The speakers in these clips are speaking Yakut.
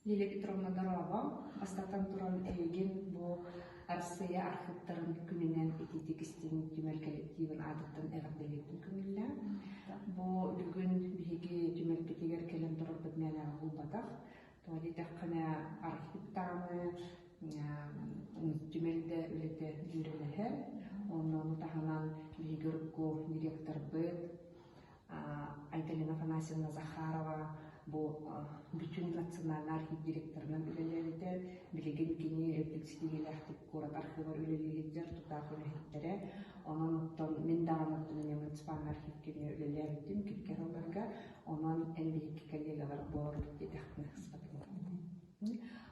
Лилия Петровна дорообо! Бастатан туран эйигин бу Арассыыйа архыыптарын күнүнэн итиитик истиҥ түмэл коллективын аатыттан эҕэрдэлиэхпин көҥүллээн. Бу бүгүн биһиги түмэлбитигэр кэлэн турарбыт мээнэҕэ буолбатах. Тоҕо диэтэххинэ архыып даҕаны түмэл да үлэтэ дьүөрэлэһэр. Онно ону таһынан биһиги урукку директорбыт Айталина Афанасьевна Захарова бу бүтүн национальнай архив директорынан үлэлээбитэ. Билигин кини үрдүк ситиһиилээхтик куорат архыыбар үлэлии сылдьар тутаах үлэһиттэрэ. Онон оттон мин даҕаны оттон эмиэ муниципальнай архивка эмиэ үлэлээбитим кэккэ сылларга. Онон эн биһикки коллегалар буоларбыт диэтэхпинэ сыспатым.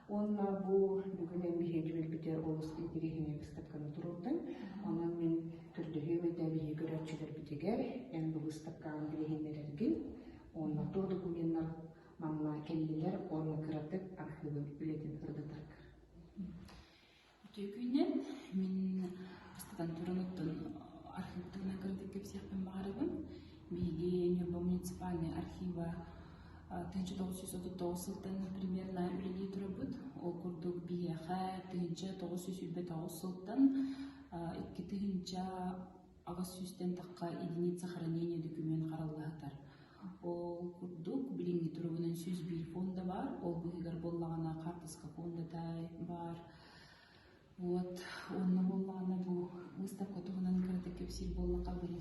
Уонна бу бүгүн эн биһиги түмэлбитигэр олус интэриэһинэй быыстапканы туруордуҥ. Онон мин көрдөһүөм этэ биһиги көрөөччүлэрбитигэр эн бу быыстапкаҕын билиһиннэрэргин уонна туох докуменнар манна кэллилэр уонна кыратык архыыбын үлэтин ырытаргар. Үтүө күнүнэн мин бастатан туран оттон архив туһунан кыратык кэпсиэхпин баҕарабын. Биһиги Ньурба муниципальнай архива 1939 сылтан примерно үлэлии турабыт. Ол курдук биһиэхэ 1929 сылтан 2800-тэн тахха единица хранения документ хараллаһытар. Ол курдук билиҥҥи туругунан 101 фонда баар, ол быыһыгар буоллаҕына хаартыска фондата баар. Вот, онно буоллаҕына бу выставка туһунан кыратык кэпсиир буоллахха били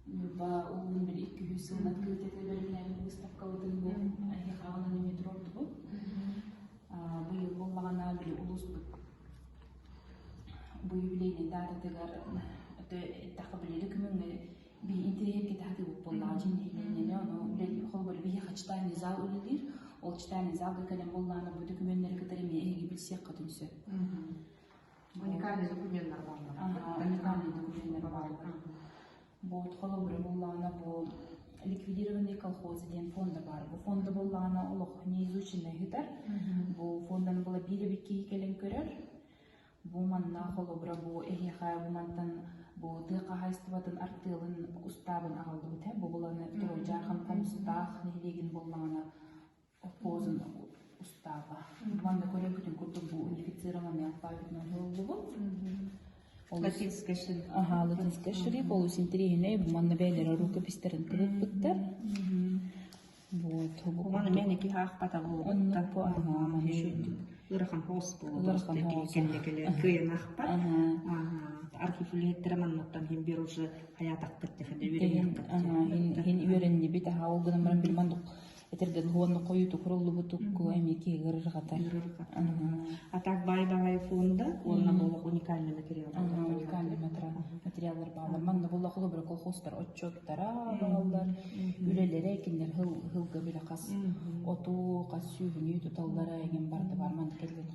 Ньурба улуун били 200 сылынан кыытата бэлэмнээбит выставкабытын бу эһиэхэ аҕалан эмиэ туруордубут. Быйыл буоллаҕына били улууспут бу юбилейнай даататыгар эттэххэ били күмүҥҥэ биһи интэриэһиргэтэ сатыыбыт буоллаҕа дьиҥ нэһилиэнньэни ону үлэлиир холобур биһиэхэ читальный зал үлэлиир ол читальный залга кэлэн буоллаҕына бу докуменнары кытары эмиэ эһиги билсиэххитин сөп. Уникальный докуменнар бааллар. Уникальный докуменнар бааллар. Вот холобура буоллаҕына бу ликвидированный колхоз диэн фонда баар. Бу фонда буоллаҕына олох неизученный ыытар. Бу фонданы була биир эбит киһи кэлэн көрөр. Бу манна холобура бу эһиэхэ бу мантан бу тыа хаһаайыстыбатын артыалын устаабын аҕаллыбыт ээ. Бу буланы Дьаархан Хомустаах нэһилиэгин буоллаҕына оппуозун устааба. Манна көрөргүтүн курдук бу унифицированный алфавитынан суруллубут. Латинскай шрифт. Аха, латинскай шрифт олус интэриэһинэй. Бу манна бэйэлэрэ рукописьтарын кыбыппыттар. Вот. Маны мен ики хаахпата буолбуттар. Ыарахан хоос буолбут. Кэннэ кэлэ кыайан аахпат. Архив үлэһиттэрэ манныттан хин бир уже хаятахпыт тэхэ үөрэниэхпит. Хин үөрэннибит аха ол гынан баран бил мандук этэрдэн хуонну хойуту куруллубутукку эмиэ киһи ырырҕатар. А так бай-баҕайы фонда уонна буолуох уникальный материал. Уникальный материаллар баалар. Манна буолла холобура колхозтар отчуоттара бааллар, үлэлэрэ кинилэр хылга билэ хас оту, хас сүүһүнүү туталлара эгин барда бар манна кэлген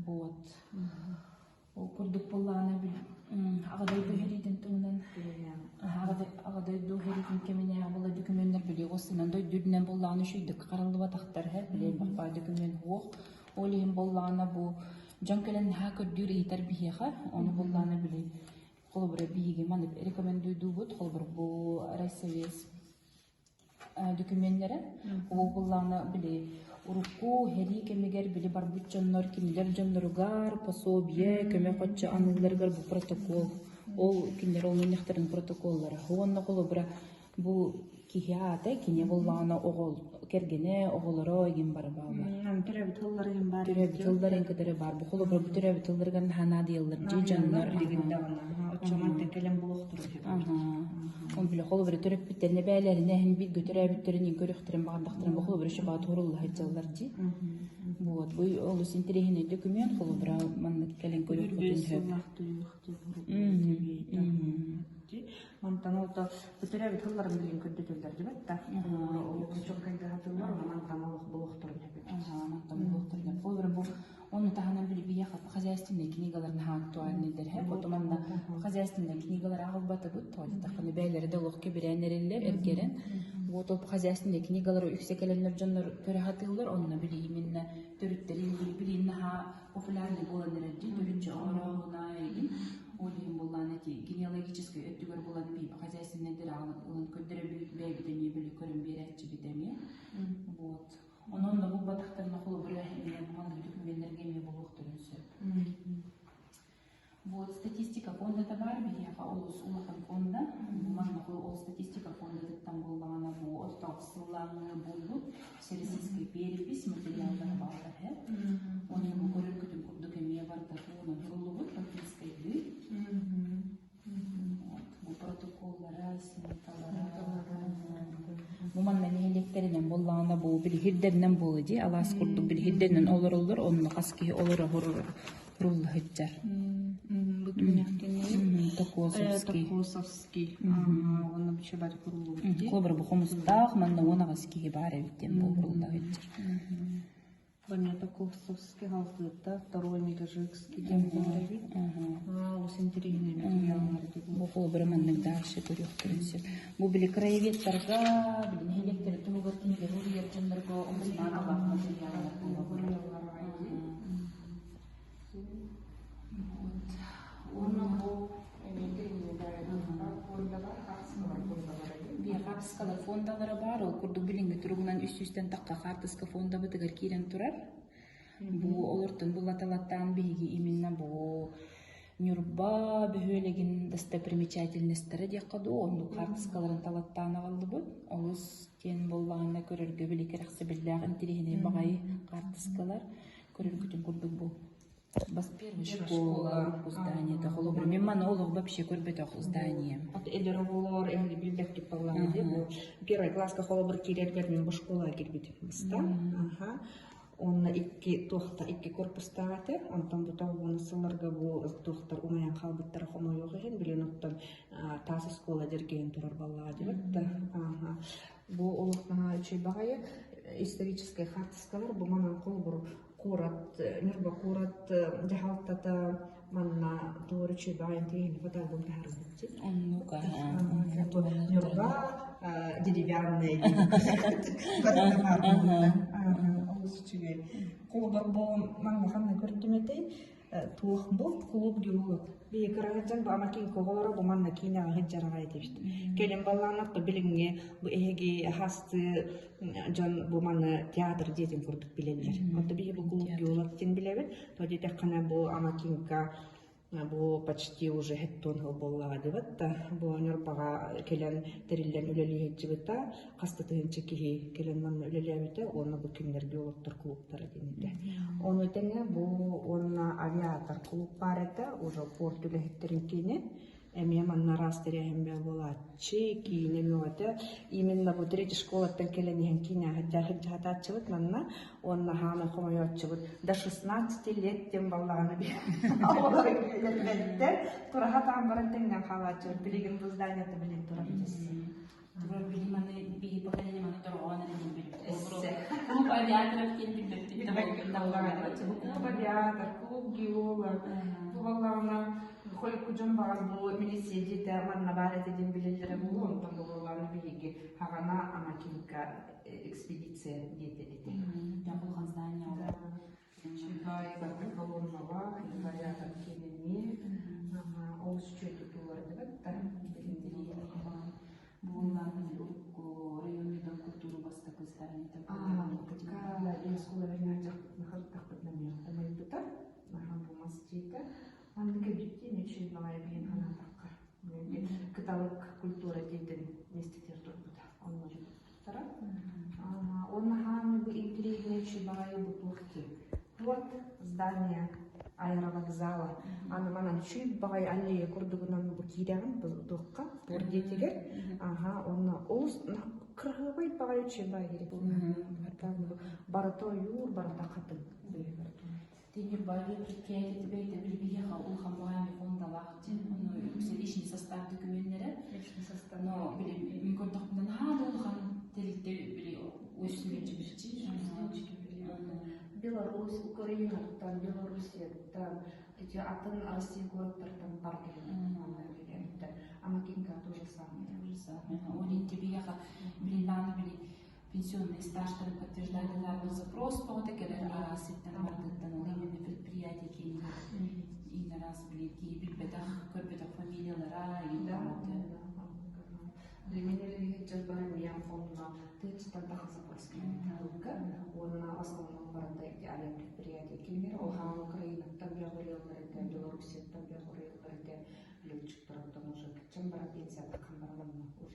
Вот. Ол курдук буоллаҕына Аҕа дойду сэриитин туһунан Аҕа дойду сэриитин кэминээҕи була дөкүмүөннэр били уоссанан дойду үрдүнэн буоллаҕына үчүгэйдик хараллыбатахтар эһэ били элбэх дөкүмүөн суох. Ол иһин буоллаҕына бу дьон кэлэн наһаа көрдүүр ыйытар биһиэхэ ону буоллаҕына били холобура биһиги маны рекомендуйдуубут холобур бу райсовет дөкүмүөннэрэ. Ол буоллаҕына били урукку сэрии кэмигэр били барбыт дьоннор кинилэр дьонноругар пособие көмө хоччо аныылларыгар бу протокол ол кинилэр ол мунньахтарын протоколлара уонна холобура бу киһи аата кини буоллаҕына оҕо кэргэнэ оҕолоро игин бары бааллар. Төрөөбүт тыллар иһин баар. Төрөөбүт тылларын кытары баар. Бу холобура бу төрөөбүт тылларыгар наһаа наадыйаллар дии дьоннор. Билигин даҕаны. Оччомантан кэлэн булуохтур Ол бile холобура төрөппүттэрин эбээлэрин эһин бииргэ төрөөбүттэрин иин көрүөхтэрин баҕардахтарын бу холобура шабаат хурулла сылдьаллар дии. Вот бу олус интэриэһинэй документ холобура маннык кэлэн көрүөххүтүн сөп. Мантан олто төрөөбүт тылларын билин көрдөтөллөр дебет да. Чоккайдаһатыллар мантан олох булуохторун эбит. Мантан булуохторун. Холобура бу Ону таһынан били биһиэхэ хозяйственнай книгалар наһаа актуальныйдар һэ. Потом манна хозяйственнай книгалар аҕалбатыбыт. Тоҕо бэйэлэрэ да олох кэбирээн эрэллэр, эргэрэн. Вот ол хозяйственнай книгалары үксэ кэлэннэр дьоннор көрө сатыыллар. Онно били именно төрүттэрин билин наһаа популярный буолан эрэр дии. Төрүтчү оҥороруна игин. Ол иһин буллаан эти генеалогическай өттүгэр булан би хозяйственнайдары ылан көрдөрөбүт, бэйэбит эмиэ били көрөн биэрээччибит эмиэ. фондата баар, биһиэхэ олус улахан фонда. Манна ол статистика фондатыттан буоллаҕына бу 36 сыллааҕы буолбут всероссийскай перепись материаллара бааллар һэ. Онно бу көрөргүтүн курдук эмиэ барыта туһунан суруллубут латинскайдыы. Бу протоколлара, сметалара. Бу манна нэһилиэктэринэн буоллаҕына бу билиһирдэринэн буолуо дии, алаас курдук билиһирдэринэн олороллор, онно хас киһи олоро хурулла сылдьар. Бу түмэхтини Токосовский. Токосовский. Онно бу бары куруллубут дии. Холобура бу хомустаах, манна 18 киһи баар эбит диэн бу хурулла сылдьар. Понятно, Курсовский халҕыта, второй Мегажикский диэн буолар Олус интэриэһинэй материаллар Бу холобура маннык дальше көрүөхтэрин сөп. Бу били краеведтарга, били нэһилиэктэри туһугар кинилэри уруйар дьоннорго омсунаан алаах материаллар буолаллар. Вот. Уонна бу Биохапскалар фондалара баар, ол курдук билиҥҥи туругунан 300-тэн тахха хаартыска фондабытыгар киирэн турар. Бу олортон булаталаттаан биһиги именно бу Ньурба бөһүөлэгин достопримечательностара диэххэ дуу, оннук хаартыскаларын талаттаан аҕаллыбыт. Олус диэн буоллаҕына көрөргө били кэрэхсэбиллээх интириэһинэй баҕайы хаартыскалар. Көрөргүтүн курдук бу Бас первая школа, здание это холобур. Мен маны олох вообще көрбөтөх здание. От эдэр оҕолор эһиги билбэттик баллаан бу первый класска холобур киирэргэр мен бу школаға кирбитим баста. Аха. Онно икки туохта икки корпустаах этэ. Онтон бу тоҕугуна сылларга бу туохтар умайан хаалбыттара хомойуох иһин билин оттон таас оскуола дьэргэйэн турар баллаҕа дебет да. Аха. Бу олох наһаа үчүгэй баҕайы историческай хаартыскалар бу манан холобур куорат Ньурба куорат дьаһалтата манна туора үчүгэй интириэһинэй фотоальбом таһаарбыт Оннук Ньурба деревянная олус үчүгэй холобур бу манна ханна көрдүм этэй туох бу клуб геолог бии кыраһыдьан бу амакинка оҕолоро бу манна киинэҕэ сылдьараҕай этибит кэлин баллааннар билиҥҥи бу эһиги хасты дьон бу маны театр дьиэтин курдук билэллэр онто биһи бу клуб геолог диэн билэбит то диэтэххинэ бу амакинка бу почти уже хеттон хыл буоллаҕа дебат да бу Ньурбаҕа кэлэн тэриллэн үлэлии сылдьыбыта хас да тыһыынча киһи кэлэн манна үлэлээбитэ уонна бу кинилэр геологтар клубтара диэн этэ. Ону тэҥэ бу уонна авиатор клуб баар этэ, уже порт үлэһиттэрин киинэ. Эмиэ манна араас тэрээһин буолааччы, киинэ мөҕөтө. Именно бу третья школаттан кэлэн иһэн киинэ сылдьаһатааччыбыт манна уонна хаамай хомойооччубут до 16 лет диэн баллаҕана оҕолор билбэттэр тураха таан баран тэҥнэн хаалааччыбыт билигин бу зданиета билин турар Турар били маны биһи поколение маны торҕоон эрэ диэн билбит. Клуб авиаторов диэн билбэппит Клуб авиатор, клуб геолог. Бу баллаҕына хойукку дьон баҕар бу милиция дьиэтэ манна баар этэ диэн билэллэрэ буолуо, онтон бу буоллаҕына биһиги хаҕана Амакинка экспедиция диэтэ этэ. Улахан здание Чыгай барыта колоннаҕа, авиатор киэнини олус үчүгэй тутуулар да Буоллаан урукку районный дом культуры бастакы здание умайбыта бу мас дьиэтэ маннык эбиттиин үчүгэй баҕайы биһин санаатахха кыталык культура диэтин миэстэтигэр турбута онно туппуттара уонна хааны бу интириэһинэй үчүгэй баҕайы бу туох дии вот здание аэровокзала аны манан үчүгэй баҕайы аллея курдугунан бу киирэҕин туохха порт диэтигэр аха уонна олус кыраһыабай баҕайы үчүгэй баҕайы барыта ойуур барыта хатыҥ Тенербайга предприятие бэйэтэ билбиһиэхэ улахан баҕайы фондалаах дьин ону үксэ личный состав документнэрэ личный состав но били мин көрдөхпүнэ наһаа да улахан тэрилтэ били Беларусь, Украинаттан, Белоруссияттан, эти атын Россия куораттартан бар кэлэн Амакинка тоже самое. Тоже самое. Ол интибиэхэ билин били пенсионный стажтарын подтверждали запрос тоҕото кэлэр араасыттан бардыттан ол именно предприятие киинигэр иин араас били киһи билбэтэх көрбөтөх фамилиялара да Билигин дьылбара миям онно тыынчыттан таха запрос кэлбитэ уонна основном барыта ити авиапредприятие киинигэр ол хаан Украинаттан бөҕөрүөллэр этэ, Белоруссияттан бөҕөрүөллэр этэ. летчиктар оттон уже кыччан баран пенсияттан баран онно уже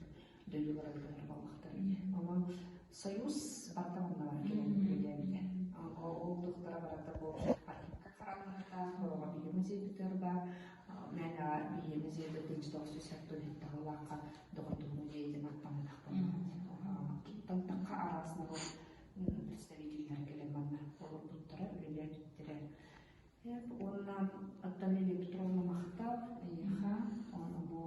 дойдулара көһөр буоллахтар. Онон Союз барыта манна бар кэлэн үлэлээбитэ. Ол духтара барыта бу архивка хараммыта, хороҕо биһи музейбытыгар баар, мээнэҕэ биһи музейбыт 1997 сыллаахха доҕордоһуу музейа диэн аттамматах буоллаҕа. Тахха араас норуот представителлэрэ кэлэн манна олорбуттара, үлэлээбиттэрэ. Уонна оттон Лилия Петровна махтал эйиэхэ, уонна бу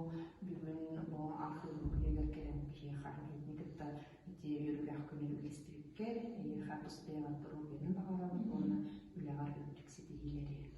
бүгүн бу архыып күнүгэр кэлэн биһиэхэ эһигини кытта ити үөрүүлээх күнү үллэстибиккэр, эйиэхэ тус бэйэҕэр доруобуйаны баҕарабын уонна үлэҕэр үрдүк ситиһиилэри.